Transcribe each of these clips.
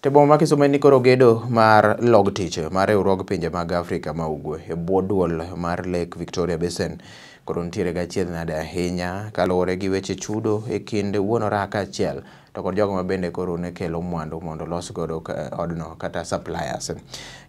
To boma ma Kisumu en ni koro gedo mar log tich mar riwruog pinje mag Afrika ma Ugwe e bwo duol mar Lake Victoria Basin koro nitiere gi achiedh nade ahinya kaluwore gi weche chudo e kind wuon oraa kaachiel to kod jogo ma bende koro ne kelo mwandu mondo olos godo odno kata suppliers.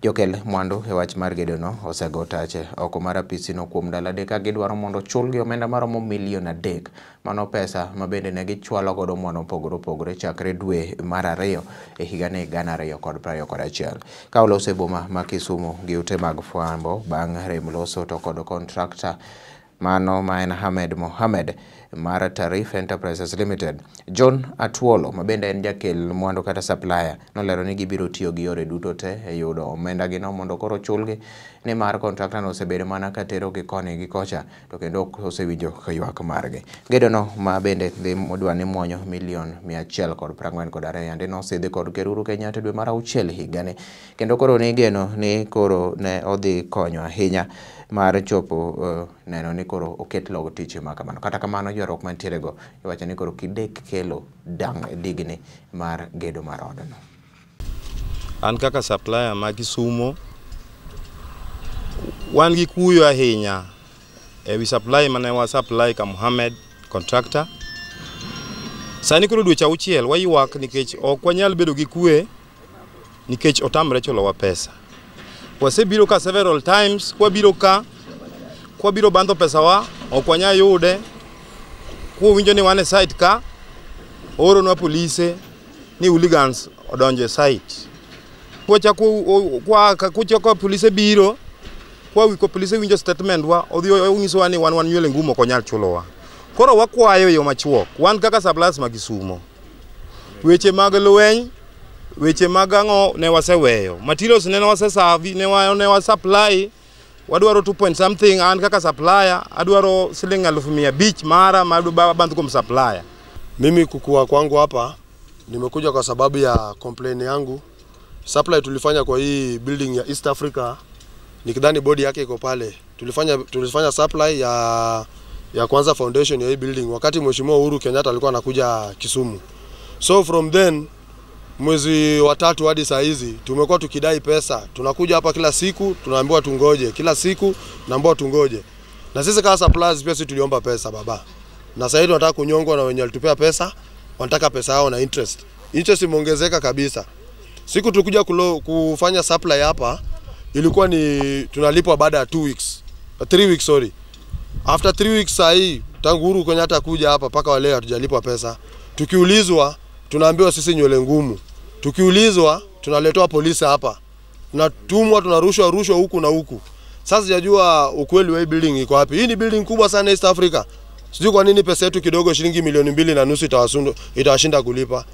Jokel mwandu e wach mar gedono osego tache oko mar apisino kuom ndalo adek ka gidwaro mondo ochulgi omenda maromo milion 3. Mano pesa ma bende ne gichwalo godo mwandu mopogore opogore chakre dwe mar ariyo e higani 2021. Ka oloso e boma ma Kisumu gi ute mag fwambo bang' rem loso to kod kontrakta mano ma en Ahmed Mohamed mar Tarif Enterprises Limited. John Atuolo ma bende en jakel mwandu kata supplier nolero ni gibiro tiyo gi yore duto te e yudo omenda gino mondo koro chulgi nimar kontrakta no osebedo mana ka terogi koni gi kocha to kendo ok osewinjo ywak margi. Gedono ma bende dhi dwa ni muonyo milion 142 yande nosidhi kod Ker Uhuru Kenyatta dwe mar auchiel higani kendo koro nigeno ni koro ne odhi konyo ahinya mar chopo neno ni koro oket log tich ma kamano. Kata kamano ywaruok mantiere go iwacho ni koro kidek kelo dang digni mar gedo mar odno. An kaka supplier ma Kisumu wan gi kuyo ahinya ewi supply mane wa supply ka Mohamed contractor. Sani koro dweche auchiel waywak nikech ok wanyal bedo gi kwe nikech otamre chulowa pesa. Wasebiro ka several times, kwabiro ka, kwabiro bandho pesawa, ok wanyal yude. Kwawinjo ni wan e site ka, ooronwa polise ni hooligans odonjo e site. Kwachako polise biro, kwa polise winjo statement wa, odhi onyisowa ni wan nywele ngumu ok onyal chulowa. Koro wakwayo e yo machuok, wan kaka suppliers ma Kisumu, weche mag lweny, weche mag ang'o ne waseweyo. Materials ne wasesavi, ne wa supply, wadwaro 2 point something, an kaka supplier adwaro siling 500,000 mara bandh kuom supplier. Mimi kukua kwangu hapa nimekuja kwa sababu ya complaint yangu. Supply tulifanya kwa hii building ya East Africa, nikidhani body yake iko pale. Tulifanya supply ya kwanza foundation ya hii building wakati Mheshimiwa Uhuru Kenyatta alikuwa anakuja Kisumu. So from then mwezi wa 3 hadi saa hizi tumekuwa tukidai pesa. Tunakuja hapa kila siku tunaambiwa tungoje, kila siku tunaambiwa tungoje. Na sisi kama suppliers pia sisi tuliomba pesa baba. Na sasa hivi tunataka kunyongwa na wenye walitupea pesa, wanataka pesa yao na interest. Interest imeongezeka kabisa. Siku tulikuja kufanya supply hapa ilikuwa ni tunalipwa baada ya 2 weeks. 3 weeks sorry. After 3 weeks saa hii tangu Uhuru Kenyatta kuja hapa paka wale hatujalipwa pesa. Tukiulizwa tunaambiwa sisi nywele ngumu. Tukiulizwa tunaletwa polisi hapa. Tunatumwa, tunarushwa rushwa huku na huku. Sasa sijajua ukweli wa hii building iko wapi. Hii ni building kubwa sana East Africa. Sijui kwa nini pesa yetu kidogo shilingi milioni 2.5 itawashinda kulipa.